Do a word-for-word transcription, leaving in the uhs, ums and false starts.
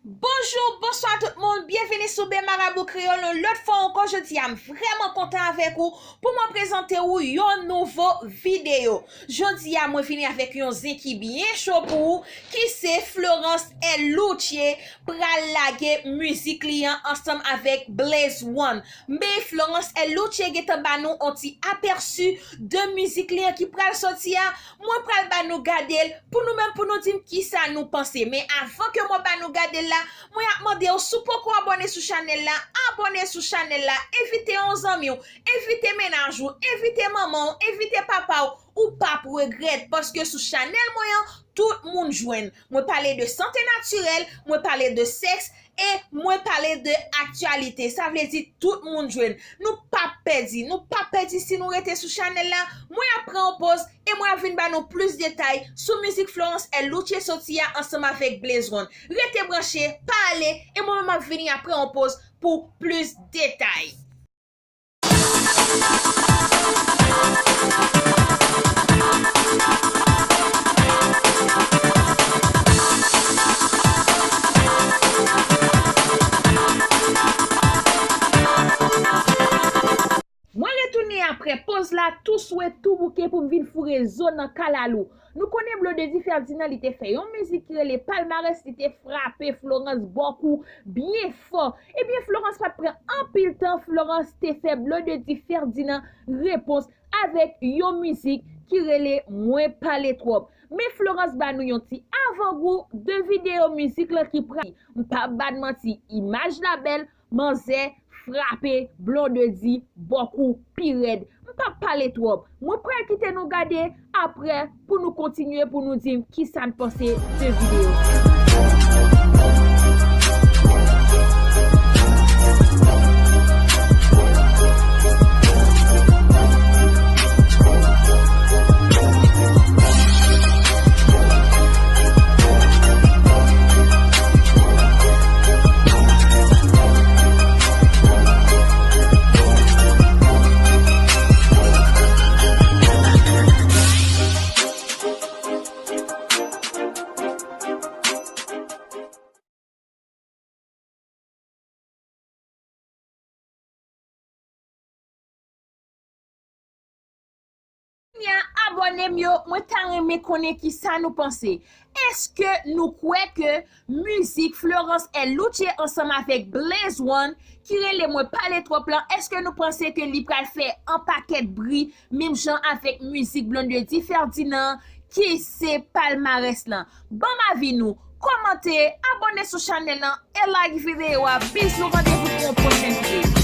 Bonjou, bonswa tout moun, byenvini sou Be Marabou Kreyòl yon lòt fwa ankò. Jodi a, m vrèman kontan avèk ou pou mwen prezante ou yon nouvo videyo. Jodi a, mwen vini avèk yon zen ki byen cho pou ou, ki se Florence L Louche pral lage mizik li an ansanm avèk Blaze One. Men Florence L Louche gentan ba nou on ti apèsi de mizik li an ki pral sòti a. Mwen pral ba nou gade l pou nou menm, pou nou di m kisa nou panse. Men avan ke mwen ba nou gade l la, mwen ap mande w, si w poko abòne sou chanèl la, abòne sou chanèl la, envite yon zanmi w, envite mennaj ou, envite manman w, envite papa w, ou p ap regrèt, paske sou chanèl mwen an, tout moun jwenn. Mwen pale de sante natirèl, mwen pale de sèks, e mwen pale de aktyalite. Sa vle di tout moun jwenn. Nou p ap pèdi, nou p ap pèdi si nou rete sou chanèl la. Mwen ap pran yon poz e mwen ap vin ba nou plis detay sou mizik Florence L Louche soti a ansanm avèk Blaze One. Rete branche, pa ale, e mwen menm ap vini apre yon poz pou plis detay. Mwen retounen apre poz la, tou swe, tou bouke pou m vin foure zo nan kalalou. Nou konnen Blondedy Ferdinand, li te fè yon mizik ki rele Palmarès, li te frape Florence bòkou byen fò. Ebyen, Florence pa t pran anpil tan, Florence te fè Blondedy Ferdinand repons avèk yon mizik ki rele Mwen pale twòp. Men Florence ba nou yon ti avangou de videyo mizik lan ki pral. M p ap ba n manti, imaj la bèl, manzè frape Blondedy bòkou pi rèd. M p ap pale twòp. Mwen pral kite nou gade apre pou nou kontinye, pou nou di m kisa n panse de videyo sa. Kounye a, abòne m yo, mwen ta renmen konnen kisa nou panse. Èske nou kwè ke mizik Florence L Louche ansanm avèk Blaze One ki rele Mwen pale twòp lan, èske nou panse ke li pral fè an pakèt bri, menm jan avèk mizik Blondedy Ferdinand, ki se Palmarès lan? Ban m avi nou, kòmante, abòne sou chanèl lan, e like videyo a. Bizou, randevou pou yon pwochèn videyo.